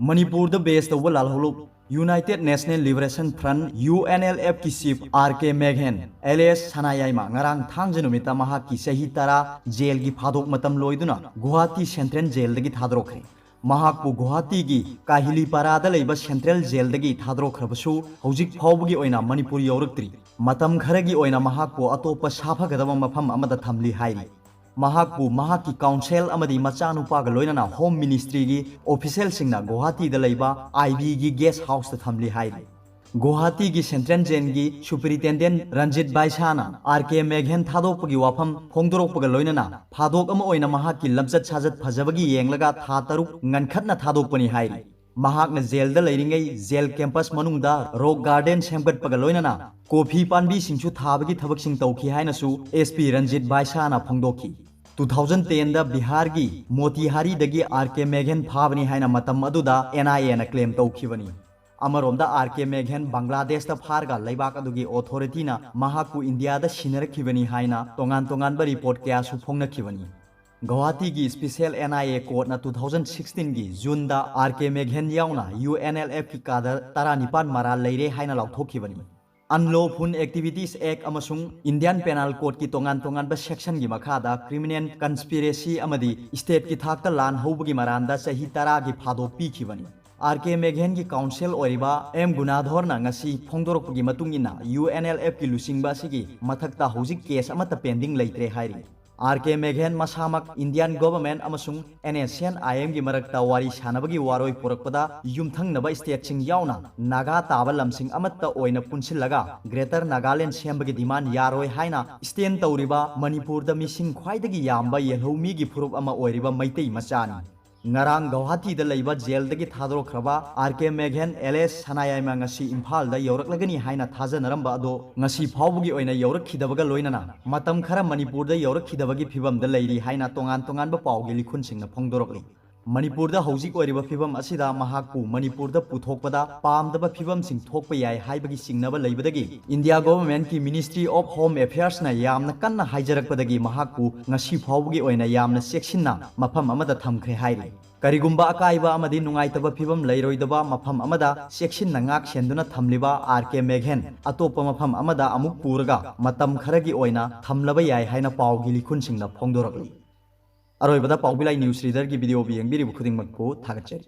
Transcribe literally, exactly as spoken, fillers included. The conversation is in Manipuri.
ꯃꯅꯤꯄꯨꯔꯗ ꯕꯦꯁ ꯇꯧꯕ ꯂꯥꯜꯍꯧꯂꯨꯞ United National Liberation Front, UNLF ꯀꯤ ꯆꯤꯐ ꯑꯥꯔ ꯀꯦ ꯃꯦꯘꯦꯟ, ꯑꯦꯂꯤꯌꯥꯁ ꯁꯅꯥꯌꯥꯏꯃ, ꯉꯔꯥꯡ ꯊꯥꯡꯖ ꯅꯨꯃꯤꯠꯇ ꯃꯍꯥꯛꯀꯤ ꯆꯍꯤ ꯇꯔꯥ ꯖꯦꯜꯒꯤ ꯐꯥꯗꯣꯛ ꯃꯇꯝ ꯂꯣꯏꯗꯨꯅ ꯒꯨꯋꯥꯍꯥꯇꯤ ꯁꯦꯟꯇ꯭ꯔꯦꯜ ꯖꯦꯜꯗꯒꯤ ꯊꯥꯗꯣꯔꯛꯈ꯭ꯔꯦ꯫ ꯃꯍꯥꯛꯄꯨ ꯒꯨꯋꯥꯍꯥꯇꯤꯒꯤ ꯀꯥꯍꯤꯂꯤꯄꯥꯔꯥꯗ ꯂꯩꯕ ꯁꯦꯟꯇ꯭ꯔꯦꯜ ꯖꯦꯜꯗꯒꯤ ꯊꯥꯗꯣꯔꯛꯈ꯭ꯔꯕꯁꯨ, ꯍꯧꯖꯤꯛ ꯐꯥꯎꯕꯒꯤ ꯑꯣꯏꯅ ꯃꯅꯤꯄꯨꯔ ꯌꯧꯔꯛꯇ꯭ꯔꯤ꯫ ꯃꯇꯝ ꯈꯔꯒꯤ ꯑꯣꯏꯅ ꯃꯍꯥꯛꯄꯨ ꯑꯇꯣꯞꯄ ꯁꯥꯐꯒꯗꯕ ꯃꯐꯝ ꯑꯃꯗ ꯊꯝꯂꯤ ꯍꯥꯏꯔꯤ꯫ ꯃꯍꯥꯛꯄꯨ ꯃꯍꯥꯛꯀꯤ ꯀꯥꯎꯟꯁꯤꯜ ꯑꯃꯗꯤ ꯃꯆꯥꯅꯨꯄꯥꯒ ꯂꯣꯏꯅꯅ ꯍꯣꯝ ꯃꯤꯅꯤꯁꯇ꯭ꯔꯤꯒꯤ ꯑꯣꯐꯤꯁꯦꯜꯁꯤꯡꯅ ꯒꯨꯋꯥꯍꯥꯇꯤꯗ ꯂꯩꯕ ꯑꯥꯏ ꯕꯤꯒꯤ ꯒꯦꯁ ꯍꯥꯎꯁꯇ ꯊꯝꯂꯤ ꯍꯥꯏꯔꯤ꯫ ꯒꯨꯋꯥꯍꯥꯇꯤꯒꯤ central ꯖꯦꯜꯒꯤ superintendent Ranjit ꯕꯥꯏꯁꯥꯅ R K ꯃꯦꯘꯦꯟ ꯊꯥꯗꯣꯛꯄꯒꯤ ꯋꯥꯐꯝ ꯐꯣꯡꯗꯣꯔꯛꯄꯒ ꯂꯣꯏꯅꯅ ꯐꯥꯗꯣꯛ ꯑꯃ ꯑꯣꯏꯅ ꯃꯍꯥꯛꯀꯤ ꯂꯝꯆꯠ ꯁꯥꯖꯠ ꯐꯖꯕꯒꯤ ꯌꯦꯡꯂꯒ ꯊꯥ ꯇꯔꯨꯛ ꯉꯟꯈꯠꯅ ꯊꯥꯗꯣꯛꯄꯅꯤ ꯍꯥꯏꯔꯤ꯫ ꯃꯍꯥꯛꯅ ꯖꯦꯜꯗ ꯂꯩꯔꯤꯉꯩ ꯖꯦꯜ ꯀꯦꯝꯄꯁ ꯃꯅꯨꯡꯗ ꯔꯣꯛ ꯒꯥꯔꯗꯦꯟ ꯁꯦꯝꯒꯠꯄꯒ ꯂꯣꯏꯅꯅ ꯀꯣꯐꯤ ꯄꯥꯝꯕꯤꯁꯤꯡꯁꯨ ꯊꯥꯕꯒꯤ ꯊꯕꯛꯁꯤꯡ ꯇꯧꯈꯤ ꯍꯥꯏꯅꯁꯨ ꯑꯦꯁ ꯄꯤ ꯔꯟꯖꯤꯠ ꯕꯥꯏꯁꯥꯅ ꯐꯣꯡꯗꯣꯛꯈꯤ꯫ Two thousand ten ꯗ ꯕꯤꯍꯥꯔꯒꯤ ꯃꯣꯇꯤꯍꯥꯔꯤꯗꯒꯤ ꯑꯥꯔ ꯀꯦ ꯃꯦꯘꯦꯟ ꯐꯥꯕꯅꯤ ꯍꯥꯏꯅ ꯃꯇꯝ ꯑꯗꯨꯗ ꯑꯦꯟ ꯑꯥꯏ ꯑꯦꯅ ꯀ꯭ꯂꯦꯝ ꯇꯧꯈꯤꯕꯅꯤ꯫ ꯑꯃꯔꯣꯝꯗ ꯑꯥꯔ ꯀꯦ ꯃꯦꯘꯦꯟ ꯕꯪꯒ꯭ꯂꯥꯗꯦꯁꯇ ꯐꯥꯔꯒ ꯂꯩꯕꯥꯛ ꯑꯗꯨꯒꯤ ꯑꯣꯊꯣꯔꯤꯇꯤꯅ ꯃꯍꯥꯛꯄꯨ ꯏꯟꯗꯤꯌꯥꯗ ꯁꯤꯟꯅꯔꯛꯈꯤꯕꯅꯤ ꯍꯥꯏꯅ ꯇꯣꯉꯥꯟ ꯇꯣꯉꯥꯟꯕ ꯔꯤꯄꯣꯔꯠ ꯀꯌꯥꯁꯨ ꯐꯣꯡꯅꯈꯤꯕꯅꯤ꯫ ꯒꯧꯍꯥꯇꯤꯒꯤ ꯁ꯭ꯄꯦꯁꯦꯜ ꯑꯦꯟ ꯑꯥꯏ ꯑꯦ ꯀꯣꯔꯠꯅ two thousand sixteen ꯒꯤ ꯖꯨꯟꯗ ꯑꯥꯔ ꯀꯦ ꯃꯦꯘꯦꯟ ꯌꯥꯎꯅ ꯌꯨ ꯑꯦꯟ ꯑꯦꯜ ꯑꯦꯐꯀꯤ ꯀꯥꯗꯔ ꯇꯔꯥꯅꯤꯄꯥꯟ ꯃꯔꯥꯜ ꯂꯩꯔꯦ ꯍꯥꯏꯅ ꯂꯥꯎꯊꯣꯛꯈꯤꯕꯅꯤ꯫ Unlawful Activities Act ꯑꯃꯁꯨꯡ Indian Penal Codeꯀꯤ ꯇꯣꯉꯥꯟ ꯇꯣꯉꯥꯟꯕ ꯁꯦꯛꯁꯟꯒꯤ ꯃꯈꯥꯗ criminal conspiracy ꯑꯃꯗꯤ ꯁ꯭ꯇꯦꯠꯀꯤ ꯊꯥꯛꯇ ꯂꯥꯟ ꯍꯧꯕꯒꯤ ꯃꯔꯥꯟꯗ ꯆꯍꯤ ꯇꯔꯥꯒꯤ ꯐꯥꯗꯣꯛ ꯄꯤꯈꯤꯕꯅꯤ꯫ ꯑꯥꯔ ꯀꯦ ꯃꯦꯘꯦꯟꯒꯤ ꯀꯥꯎꯟꯁꯤꯜ ꯑꯣꯏꯔꯤꯕ ꯑꯦꯝ ꯒꯨꯅꯥꯙꯣꯔꯅ ꯉꯁꯤ ꯐꯣꯡꯗꯣꯔꯛꯄꯒꯤ ꯃꯇꯨꯡ ꯏꯟꯅ, ꯌꯨ ꯑꯦꯟ ꯑꯦꯜ ꯑꯦꯐꯀꯤ ꯂꯨꯆꯤꯡꯕ ꯑꯁꯤꯒꯤ ꯃꯊꯛꯇ ꯍꯧꯖꯤꯛ ꯀꯦꯁ ꯑꯃꯠꯇ ꯄꯦꯟꯗꯤꯡ ꯂꯩꯇ꯭ꯔꯦ ꯍꯥꯏꯔꯤ꯫ ꯑꯥꯔ ꯀꯦ ꯃꯦꯘꯦꯟ ꯃꯁꯥꯃꯛ ꯏꯟꯗꯤꯌꯥꯟ ꯒꯣꯚꯔꯟꯃꯦꯟꯠ ꯑꯃꯁꯨꯡ ꯑꯦꯟ ꯑꯦꯁ ꯑꯦꯟ ꯑꯥꯏ ꯑꯦꯝꯒꯤ ꯃꯔꯛꯇ ꯋꯥꯔꯤ ꯁꯥꯅꯕꯒꯤ ꯋꯥꯔꯣꯏ ꯄꯨꯔꯛꯄꯗ ꯌꯨꯝꯊꯪꯅꯕ ꯁ꯭ꯇꯦꯠꯁꯤꯡ ꯌꯥꯎꯅ ꯅꯥꯒꯥ ꯇꯥꯕ ꯂꯝꯁꯤꯡ ꯑꯃꯠꯇ ꯑꯣꯏꯅ ꯄꯨꯟꯁꯤꯜꯂꯒ Greater Nagaland ꯁꯦꯝꯕꯒꯤ ꯗꯤꯃꯥꯟ ꯌꯥꯔꯣꯏ ꯍꯥꯏꯅ ꯁ꯭ꯇꯦꯟ ꯇꯧꯔꯤꯕ ꯃꯅꯤꯄꯨꯔꯗ ꯃꯤꯁꯤꯡ ꯈ꯭ꯋꯥꯏꯗꯒꯤ ꯌꯥꯝꯕ ꯌꯦꯜꯍꯧꯃꯤꯒꯤ ꯐꯨꯔꯨꯞ ꯑꯃ ꯑꯣꯏꯔꯤꯕ ꯃꯩꯇꯩ ꯃꯆꯥꯅꯤ꯫ ꯉꯔꯥꯡ ꯒꯧꯍꯥꯇꯤꯗ ꯂꯩꯕ ꯖꯦꯜꯗꯒꯤ ꯊꯥꯗꯣꯔꯛꯈ꯭ꯔꯕ ꯑꯥꯔ ꯀꯦ ꯃꯦꯘꯦꯟ ꯑꯦꯂꯤꯌꯥꯁ ꯁꯅꯥꯌꯥꯏꯃ ꯉꯁꯤ ꯏꯝꯐꯥꯜꯗ ꯌꯧꯔꯛꯂꯒꯅꯤ ꯍꯥꯏꯅ ꯊꯥꯖꯅꯔꯝꯕ ꯑꯗꯣ ꯉꯁꯤ ꯐꯥꯎꯕꯒꯤ ꯑꯣꯏꯅ ꯌꯧꯔꯛꯈꯤꯗꯕꯒ ꯂꯣꯏꯅꯅ ꯃꯇꯝ ꯈꯔ ꯃꯅꯤꯄꯨꯔꯗ ꯌꯧꯔꯛꯈꯤꯗꯕꯒꯤ ꯐꯤꯚꯝꯗ ꯂꯩꯔꯤ ꯍꯥꯏꯅ ꯇꯣꯉꯥꯟ ꯇꯣꯉꯥꯟꯕ ꯄꯥꯎꯒꯤ ꯂꯤꯈꯨꯟꯁꯤꯡꯅ ꯐꯣꯡꯗꯣꯔꯛꯂꯤ꯫ ꯃꯅꯤꯄꯨꯔꯗ ꯍꯧꯖꯤꯛ ꯑꯣꯏꯔꯤꯕ ꯐꯤꯚꯝ ꯑꯁꯤꯗ ꯃꯍꯥꯛꯄꯨ ꯃꯅꯤꯄꯨꯔꯗ ꯄꯨꯊꯣꯛꯄꯗ ꯄꯥꯝꯗꯕ ꯐꯤꯚꯝꯁꯤꯡ ꯊꯣꯛꯄ ꯌꯥꯏ ꯍꯥꯏꯕꯒꯤ ꯆꯤꯡꯅꯕ ꯂꯩꯕꯗꯒꯤ ꯏꯟꯗꯤꯌꯥ ꯒꯣꯚꯔꯟꯃꯦꯟꯠꯀꯤ Ministry of Home Affairsꯅ ꯌꯥꯝꯅ ꯀꯟꯅ ꯍꯥꯏꯖꯔꯛꯄꯗꯒꯤ ꯃꯍꯥꯛꯄꯨ ꯉꯁꯤ ꯐꯥꯎꯕꯒꯤ ꯑꯣꯏꯅ ꯌꯥꯝꯅ ꯆꯦꯛꯁꯤꯟꯅ ꯃꯐꯝ ꯑꯃꯗ ꯊꯝꯈ꯭ꯔꯦ ꯍꯥꯏꯔꯤ꯫ ꯀꯔꯤꯒꯨꯝꯕ ꯑꯀꯥꯏꯕ ꯑꯃꯗꯤ ꯅꯨꯡꯉꯥꯏꯇꯕ ꯐꯤꯕꯝ ꯂꯩꯔꯣꯏꯗꯕ ꯃꯐꯝ ꯑꯃꯗ ꯆꯦꯛꯁꯤꯟꯅ ꯉꯥꯛ ꯁꯦꯟꯗꯨꯅ ꯊꯝꯂꯤꯕ ꯑꯥꯔ ꯀꯦ ꯃꯦꯘꯦꯟ ꯑꯇꯣꯞꯄ ꯃꯐꯝ ꯑꯃꯗ ꯑꯃꯨꯛ ꯄꯨꯔꯒ ꯃꯇꯝ ꯈꯔꯒꯤ ꯑꯣꯏꯅ ꯊꯝꯂꯕ ꯌꯥꯏ ꯍꯥꯏꯅ ꯄꯥꯎꯒꯤ ꯂꯤꯈꯨꯟꯁꯤꯡꯅ ꯐꯣꯡꯗꯣꯔꯛꯂꯤ꯫ ꯑꯔꯣꯏꯕꯗ ꯄꯥꯎꯕꯤꯂꯥꯏ ꯅ꯭ꯌꯨꯁ ꯔꯤꯗꯔꯒꯤ ꯚꯤꯗꯤꯑꯣꯕꯨ ꯌꯦꯡꯕꯤꯔꯤꯕ ꯈꯨꯗꯤꯡꯃꯛꯄꯨ ꯊꯥꯒꯠꯆꯔꯤ꯫